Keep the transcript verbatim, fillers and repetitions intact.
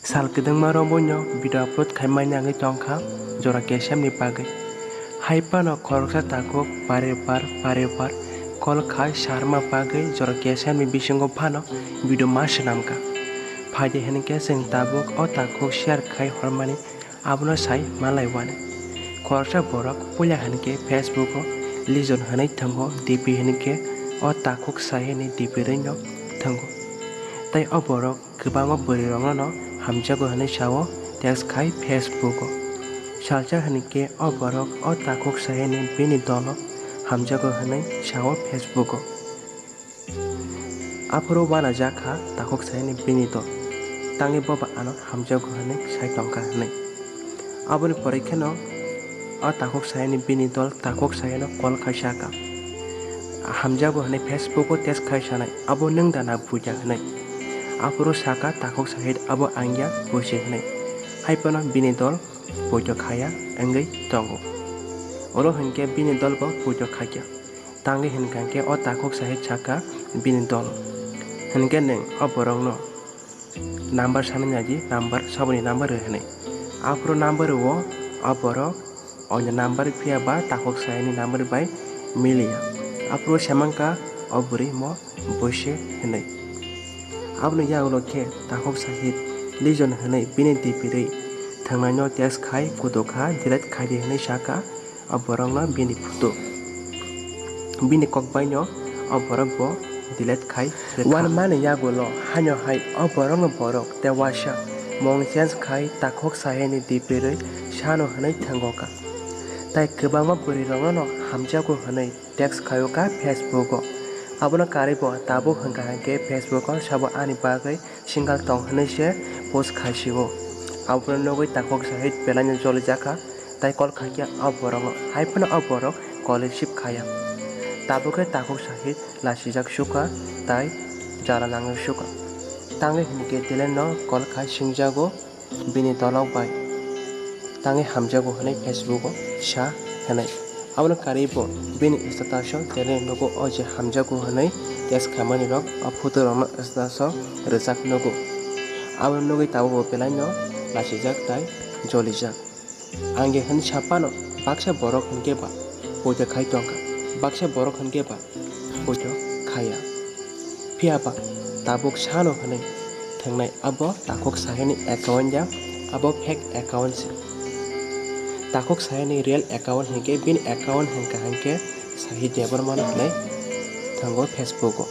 Sal kwdwngma romwi no video upload khaimani wngwi tongkha jora kesemni bagwi. Hai phano khoroksa takhuk pare par pare par call khai sarma bagwi jora kesemni bisingo phano video ma swnamkha. Phaidi hinkhe chwng tabuk o takhuk share khai hormani abono sai malaiwani. Khoroksa borok puila hinkhe Facebook o Lijon hinwi thwngo, D P hinkhe o takhuk sahini D P rwino thwngo. Tei o borok kwbangma bwrwirokno no hamjago hinwi sao text khai Facebook o. Salsa hinkhe o borok o takhuk sahini bini dolo hamjago hinwi sao Facebook o. Aphuru uanajak kha takhuk sahini bini dol, tangwi boba ano hamjago hinwi sai tongkha hinwi. Aboni pore kheno o takhuk sahini bini dol takhuk sahino call khai sakha, hamjago hinwi Facebook o text khai sanai, abo nwng da na buida hinwi. Aphuru sakha takhuk sahit abo angya buisi hinwi. Hai phano bini dol poito khaya wngwi tongo. Oro hinkhe bini dol bo poito khaikha. Tangwi hinkha khe o takhuk sahit sakha bini dol. Hinkhe nwng o borokno number sanwi naidi, number saboni number rw hinwi. Aphuru number rw o, o borok oino number phiya ba takhuk sahini number bai miliya. Aphuru semangkha o bwrwi mo buisi hinwi. Aboni yagulo khe takhuk sahit Lijon hinwi bini D P rwi thwngnaino text khai kutukha, delete khaidi hinwi sakha o borokno bini photo. Bini kok baino o borok bo delete khai rwkha. Uanmani yagulo haino hai o borokno borok tei uaisa mung change khai takhuk sahini D P rwi sano hinwi thwngokha. Tai kwbangma bwrwirokno no hamjago hinwi text khaio kha Facebook o. Abono karwi bo tabuk hwnkha hinkhe Facebook o sabo ani bagwi single tong hinwi se post khai sio. Abono nugwi takhuk sahit belaino jolijak kha, tai call khaikha o borokno, hai phano o borok call receive khaiya. Tabuk khe takhuk sahit lasijak sukha tai jala nangwi sukha. Tangwi hinkhe Dylan no call khai singjago. Bini dolok bai tangwi hamjago hinwi Facebook o sa hinwi. Abono karwi bo bini status o Dylan nugo o je hamjago hinwi text khaimani rok o photo rokno status o rwjak nugo. Abono nugwi tabuk bo belaino lasijak tai jolijak. Ang je hinwi sa phano baksa borok hinkhe ba poito khai tongkha, baksa borok hinkhe ba poito khaya. Phiya ba tabuk sano hinwi thwngnai abo takhuk sahini account ya, abo fake account se. Takhuk sahini real account hinkhe bini account hinkha hinkhe Sahi Debbarma no hinwi thwngo Facebook o.